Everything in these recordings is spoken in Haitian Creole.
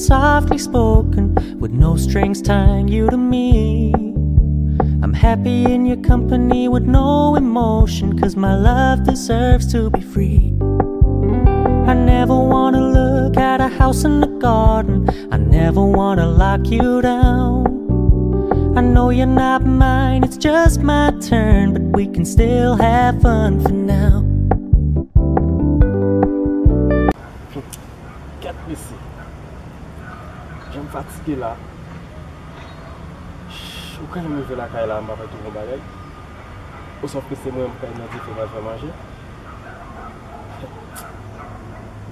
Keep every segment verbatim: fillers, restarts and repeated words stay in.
Softly spoken, with no strings tying you to me. I'm happy in your company with no emotion, 'cause my love deserves to be free. I never wanna look at a house in the garden. I never wanna lock you down. I know you're not mine, it's just my turn, but we can still have fun for now. Kèt mesye, jan m fatige la. Ou konnen m rive lakay la, m pa fè tout bon bagay. Osòf ke se mwen menm k al nan dife m al fè manje.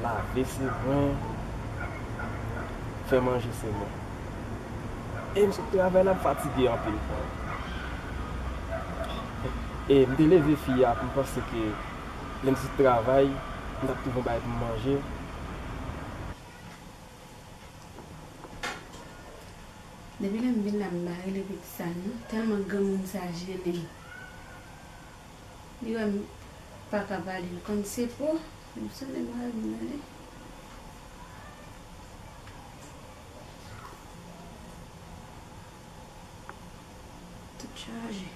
Lave se mwen, fè manje se mwen. E m sot travay la, m fatige anpil. E m te leve fi a, m panse ke lè m sot travay, m t ap twouve yon bagay pou m manje. Depi lè m vin la, m pa rele pitit sa non, tèlman granmoun sa jennen m. Li wè m pa ka pale, li konn se po, li m sonnen m rele m tande. Tout chaje.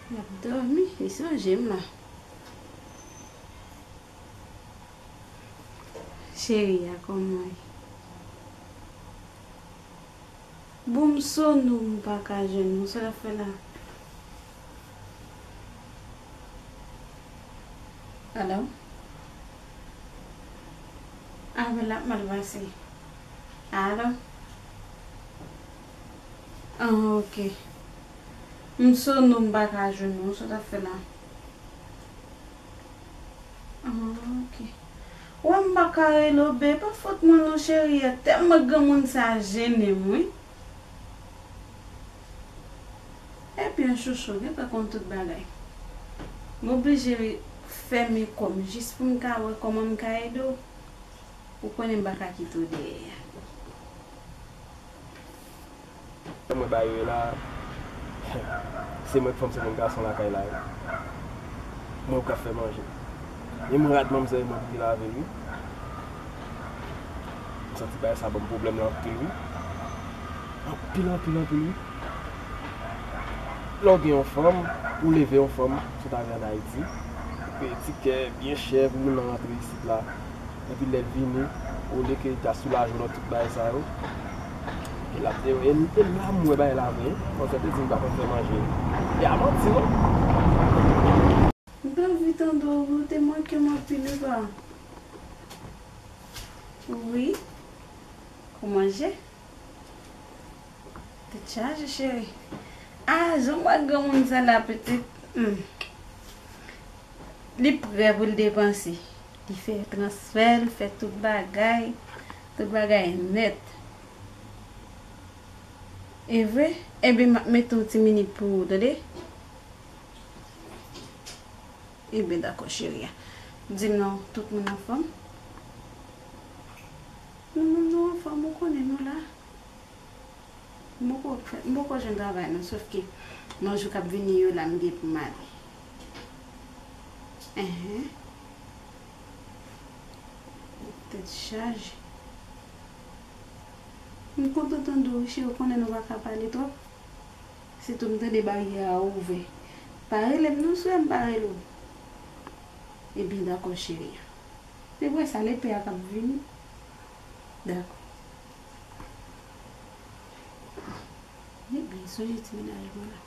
L ap dòmi, li sonje m la. Cheri a, kòman w ye? Bon, m sonnen w, m pa ka jwenn ou. Sa w ap fè la? Alo? Apèl la ap mal pase. Alo? Ah, ok. M sonnen w, m pa ka jwenn ou. Sa w ap fè la? Ah, ok. Ou wè m pa ka rele w, babe, pa fòt mwen non, cheri a. Tèlman granmoun sa jennen m, wi. Ebyen, chouchou, gentan konn tout bagay. M oblije fèmen kò m jis pou m ka wè kòman m ka ede w. Ou konnen m pa ka kite w dèyè. Mwen ba yo la, se mwen k fanm, se mwen k gason lakay la wi. Mwen k ap fè manje. E mwen rad manmzèl mwen pou li lave l wi. M santi bagay sa ban m pwoblèm la anpil wi. Anpil, anpil, anpil wi. Lè w gen yon fanm, ou leve yon fanm, sot avè l ann Ayiti. Ou peye tikè byen chè pou moun nan rantre isit la. Epi lè l vini, olye ke l ta soulaje w nan tout bagay sa yo, e l ap de e l e l la m wè bagay la vre, kòmsi l te di m pa konn fè manje. E a manti non. M te anvi tande w wi, ou te manke m anpil wi pa. Wi. Ou manje? Tèt chaje cheri. Ah, jan m wè granmoun sa la pitit. Hmm. Li prè pou l depanse. Li fè transfè, li fè tout bagay. Tout bagay nèt. E vre? Ebyen, m ap mete yon ti minit pou ou, tande? Ebyen, dakò, cheri a. Di m non, tout moun anfòm? Nou menm nou anfòm, ou konnen nou la. M poko fè, m poko jwenn travay non, sòf ke nan jou k ap vini yo la m gen pou m ale. Enhen. Tèt chaje. M kontan tande w wi cheri, ou konnen nou pa ka pale twòp. Sitou m tande baryè a ouvè. Pa rele m non, si w wè m pa rele w. Ebyen dakò cheri a. Se vre sa, lepè a k ap vini. Dakò. Ebyen, sonje ti mennaj mwen la.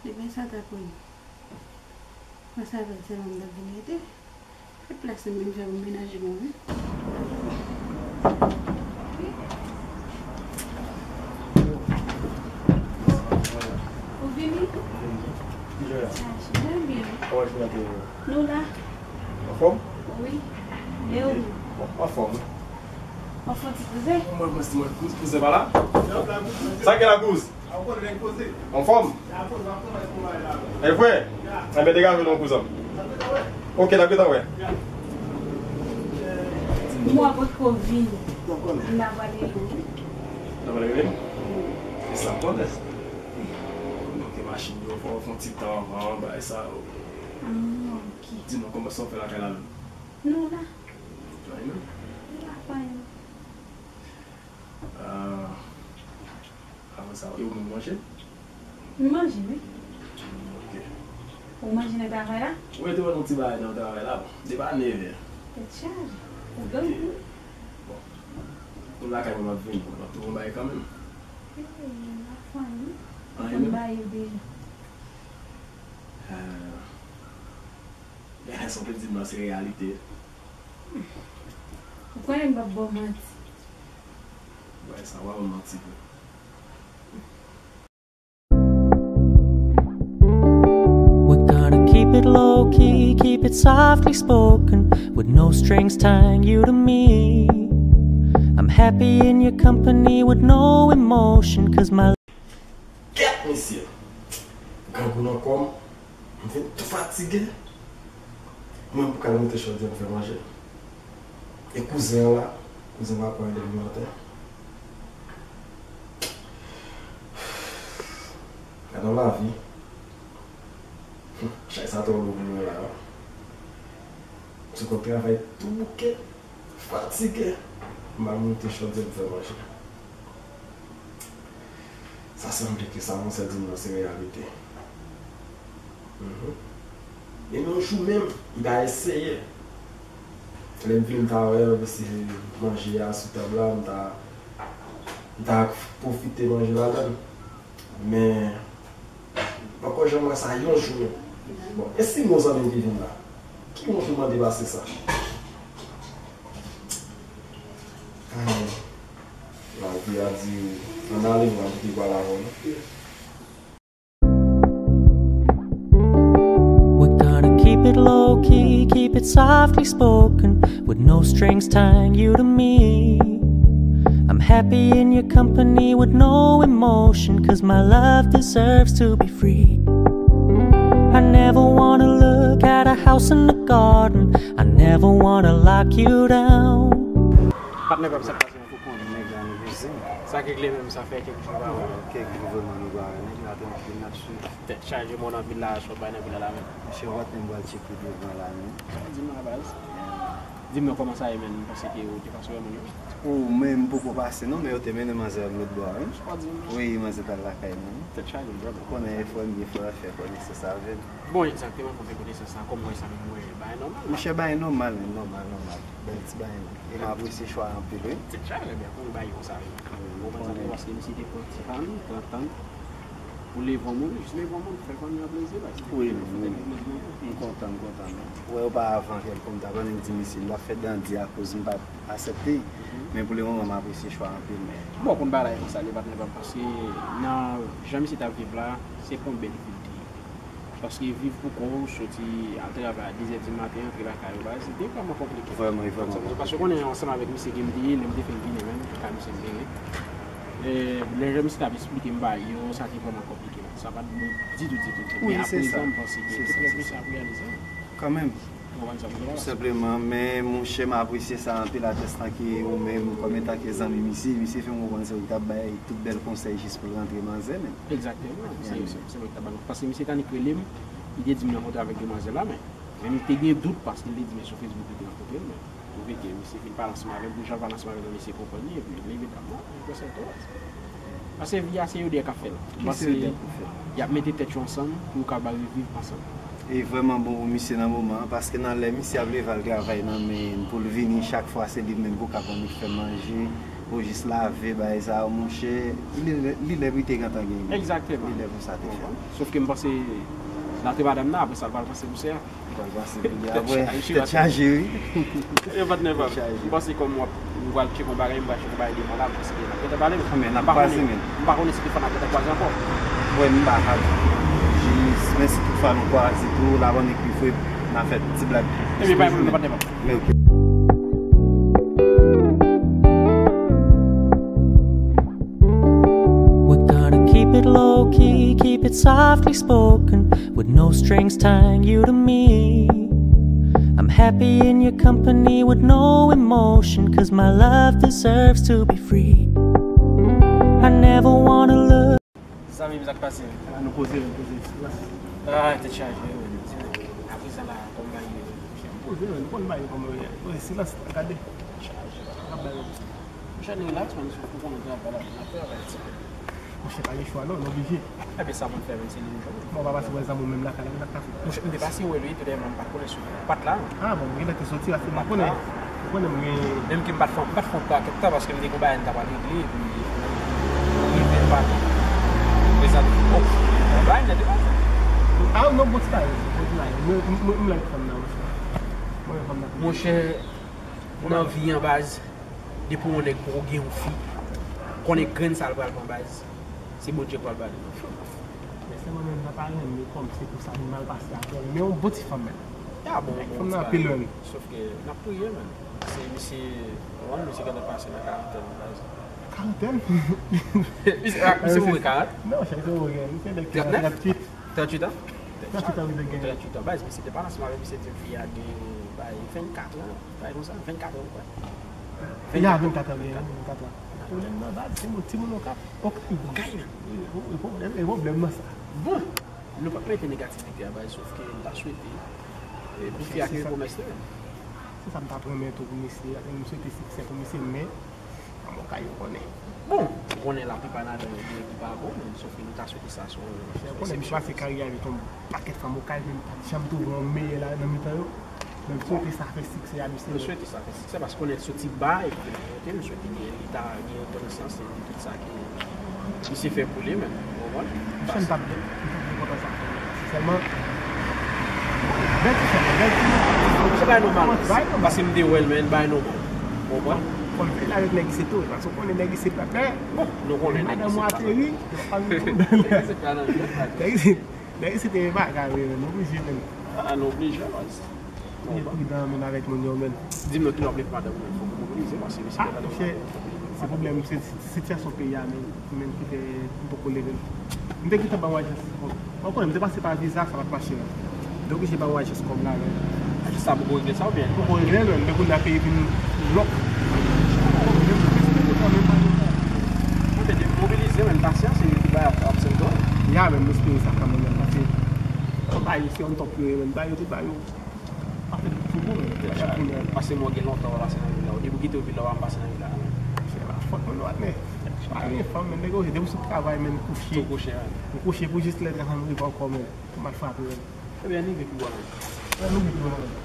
Demen sa ta konn. Mwen sa fè l sèlman m t ap vin rete. E plas li menm fè pou mennaj mwen wi. Ou vini? Mwen byen. Nou la. Anfòm? Wi. E ou menm? Anfòm wi. Ou fon ti kouzen? Mwen mwen si mwen kouz kouzen pa la. Sa gen la kouz? Anfòm? E vre? Enben degaje non kouzan. Ok, n ap gentan wè. Mwen potko vini. M ta pral rele w. N ap rele? E sa m konnen. Monte machin yo, fò w fè yon ti tan anvan, bagay sa yo. Ah, ok. Di nou kòman sa w fè lakay la menm? Nou la. Anyen menm? Nou la, pa anyen. Ah, apre sa, e ou menm manje? M manje, wi. Ok. Ou manje nan travay la? Ou mete yon ti bagay nan travay la, bon. Depi a nevè. Tèt chaje. Ou grangou. Bon. Pou lakay mwen, m ap vini, m ap twouve yon bagay kanmenm. Ee, lafanmi. Ou konn ba yo deja. Ah. Bagay sa w te di m nan se reyalite. Ou konnen m p ap ba w manti. Bagay sa w ap manti tou. We're gonna keep it low key, keep it softly spoken, with no strings tying you to me. I'm happy in your company with no emotion, 'cause my Kèt mesye! Grangou nan kò m, m vin tou fatige. Mwen pou k al moute chòdyè m fè manje. E kouzen an la, kouzen papa an depi maten. Gade yon lavi. Chay sa twò lou pou mwen la. M sou kont travay tou bouke, fatige. M al moute chòdyè m fè manje. Sa sanble ke sa monsè di m nan se reyalite. Mhm. Men yon jou menm, m ta eseye. Lè m vin, m ta wè, m eseye manje a sou tab la, m ta, m ta pwofite manje ladan l. Men, m poko janm wè sa yon jou menm. Bon, e si yon zanmi m te vin la? Ki moun ki mande pase sa? Ay, lavi a di, ann ale, mwen, pou ki pral avè w, non? We're gonna keep it low key, keep it softly spoken, with no strings tying you to me. I'm happy in your company with no emotion, 'cause my love deserves to be free. I never wanna look at a house in the garden. I never wanna lock you down. Patnè pa m sa k pase. Ou konnen nèg la nou bezwen. Sa k regle menm, sa fè kèk jou nou pa wè. Kèk jou vrèman nou pa wè nèg la, trankil n ap swiv. Tèt chaje, mò nan vil la, sa w bay nan vil la la menm. Mesye, w pa t menm pral tcheke devan la menm. Di m non, baz. Di m non, kòman sa ye menm? M panse ke ou te pase wè moun yo. Ou menm, m poko pase non, men yo te mennen manzè a lòt bò a menm. Ou pa di m non. Wi, manzè t al lakay mwen. Tèt chaje, brother. Ou konnen efò m gen, fò l fè konesans avè m. Bon, egzakteman, pou fè konesans sa, kòman w wè sa menm, w wè bagay nòmal? Monchè, bagay nòmal, men nòmal, nòmal. Bèl ti bagay, men. E m apresye chwa a anpil, wi. Tèt chaje, byen, pou yon bagay konsa, wi. Ou konprann sa, paske misye te pran ti pa l, pran tan l pou leve yon moun, jis leve yon moun, fè fanmi an plezi, baz. Wi, wi. M kontan, m kontan, men. Wè, oparavan, kèlkonk, m t ap annik di misye, m t ap fè dandi akoz m pa t aksepte. Men pou le moman, m apresye chwa a anpil, men. Bon, konn bagay la e konsa, li pa t nenpòt, paske nan jan misye t ap viv la, se pa yon bèl vi l te ye. Paske viv pou kò w, soti al travay a de zè di maten, antre lakay ou, baz, se te vrèman konplike. Vrèman, e vrèman konplike. Paske w konnen ansanm avèk misye ke m te ye, lè m te fè l vini menm, ka misye m te ye. E, lè jan misye t ap esplike m bagay yo, sa te vrèman konplike. Sa pa t bon ditou, ditou, ditou. Men aprezan, m panse ke tout lè misye ap reyalize. Kanmenm. Ou konprann sa m di la? Tou senpleman, men monchè, m apresye sa anpil, atestan ke ou menm, kòm etan ke zanmi misye, misye fè m konprann se ou ki t ap bay tout bèl konsèy jis pou l rantre manzè menm. Egzakteman, se, se, se mwen ki t ap ba l. Paske misye t annik rele m, li te di m li rankontre avèk demwazèl la, men, men m te gen dout paske l te di m sou Facebook li te rankontre l, men twouve ke misye fin pale ansanm avè m, pou jan l pale ansanm avè m, misye konprann li, epi li leve dam nan, li pran sèl tou. Paske vi a se yo de k ap fè l. Wi, se yo de k ap fè l. Y ap mete tèt yo ansanm pou yo ka ba reviv ansanm. E vrèman bon pou misye nan moman an, paske nan lè misye ap leve al travay nan men pou l vini, chak fwa se li menm pou ka konn fè manje, pou jis lave, bagay sa yo, monchè, li lè, li lè pou li te gentan genyen. Egzakteman. Li lè pou sa te fèt. Sòf ke m panse l ap te madanm nan, apre sa l pral panse pou sè a. Pral pase pou li apre. Tèt chaje, wi. Yo patnè pa m. Tèt chaje. M panse kòm w ap, m pral tcheke yon bagay, m pral tcheke yon bagay devan la, m panse ke n ap gentan pale. Men n ap kwaze, men. M pa konnen si te fò n ap gentan kwaze ankò. Wè, m pa ka di. Jis, men si toutfwa nou kwaze tou, la bann epi fwe, n a fè ti blag. Ebyen, pa gen pwoblèm, patnè pa m. Men ok. We're gonna keep it low key, keep it softly spoken, with no strings tying you to me. I'm happy in your company with no emotion, 'cause my love deserves to be free. I never wanna look Zanmi m, sa k pase? Nou poze, nou poze silans. Ah, tèt chaje, wi. Aprezan la, kòm bagay yo. Poze, wi, nou konn bagay yo kòman yo ye. Poze silans, gade. Chaje. Ap bay yo. Monchè, nou relax, man, sou pou konnen travay la, n ap travay ti pe. Monchè, pa gen chwa non, nou oblije. Epi sa pou n fè menm si li nou jwenn. Bon, w pa pase wè zanmi w menm lakay la, men n ap ka fè. Monchè, m te pase wè li, toudenman m pa t konnen si w pa t la. Ah bon, m genlè te soti la, se m konnen. Ou konnen m gen. Menm ke m pa t fè, m pa t fè yon pakèt tan paske m te gen yon bagay m ta pral regle, epi m rive m pa t prezante m. Bon, bagay nèt e pa. Ah non, bon ti bagay, bon ti bagay. Mwen, mwen, mwen like fanm nan, monchè. Mwen renmen fanm nan. Monchè, nan vi an baz, depi yon nèg poko gen yon fi, konnen grenn sa l pral pran baz, se Bondye k pral ba li. Men sèlman mwen m ta pa renmen kòm se pou sa vin mal pase avè l. Men yon bon ti fanm menm. Ya bon, yon bon ti bagay. Fanm nan anpil menm. Sòf ke n ap priye menm. Se misye, ou konprann, misye gentan pase nan karantèn baz. Karantèn? Misye, ah, misye mouri karant? Non, chak se ou gen. Misye nèg ki gen trannèf? Tranntuit an? Tranntuit an misye gen. Tranntuit an baz, misye te pale ansanm avèk misye, di fi a gen bay vennkat an. Bay konsa, vennkat an ou kwè. Fi a vennkat an li ye, vennkat an. Pwoblèm nan baz, se moun, timoun Okap, Okay. Okay menm. E pwoblèm, e pwoblèm nan sa. Bon, nou p ap mete negativite a baz, sòf ke m ta swete pou fi a kenbe pwomès li menm. Se sa m t ap renmen tou pou misye, m swete siksè pou misye, men An bon kay ou konnen. Bon, ou konnen laplipa ladan yo gen ki pa bon, men sòf ke nou ta swete sa sou yon. Ou konnen misye pase karyè avèk yon pakèt fanm okay, men m pa t janm twouve yon meyè la nan mitan yo. Men m swete sa fè siksè a misye. Nou swete sa fè siksè paske konnen l soti ba epi l monte, m swete gen li ta gen rekonesans li tout sa ke misye fè pou li menm, ou konprann? Monchè, m t ap, m t ap byen kontan sa fè. Sèlman, bèl ti chèn, bèl ti. Se bay nòmal. Paske m te wè l, men bay nòmal. Ou konprann? Fò l vin avèk nèg isit tou, paske ou konnen nèg isit la klè. Bon, nou konnen nèg isit la. Madanm ou ateri, yo pa vin pou bèl. Nèg isit la nan jwèt la. Nèg isit, nèg isit te bagay, men nou oblije, men. Ah, nou oblije, baz. Vin pridan, men, avèk moun yo, men. Di m non, kilè w ap leve madanm ou, men fòk ou mobilize, paske misye gentan deja. Se pwoblèm, se sitiyasyon peyi a menm, menm ki fè m poko leve l. M te gentan ba w ajans kòb. Ou konnen, m te pase pa viza, sa pa t mache menm. M te oblije ba w ajans kòb la menm. Ajans sa poko regle sa oubyen? Poko regle l menm, men kounye a peyi vin lòk. Mwen te di mobilize menm, pasyans, epi bagay ap, ap senk dola. Ya, men m espere sa kanmenm menm, paske bagay yo se on top yo ye menm, bagay yo tout bagay yo. Pa fè tout foukou, men. Deja, pase mwen gen lontan w ap pase nan vil la. Depi w kite vil la, w ap pase nan vil la. Se pa fòt mwen, non, men. Pa gen fanm, men, nèg yo, depi w sot travay, men, kouche. Tou kouche, wi. Ou kouche pou jis lè travay rive ankò, men. Ou mal frape, men. Ebyen, ann rive pi bò, men. Ann rive pi bò, men.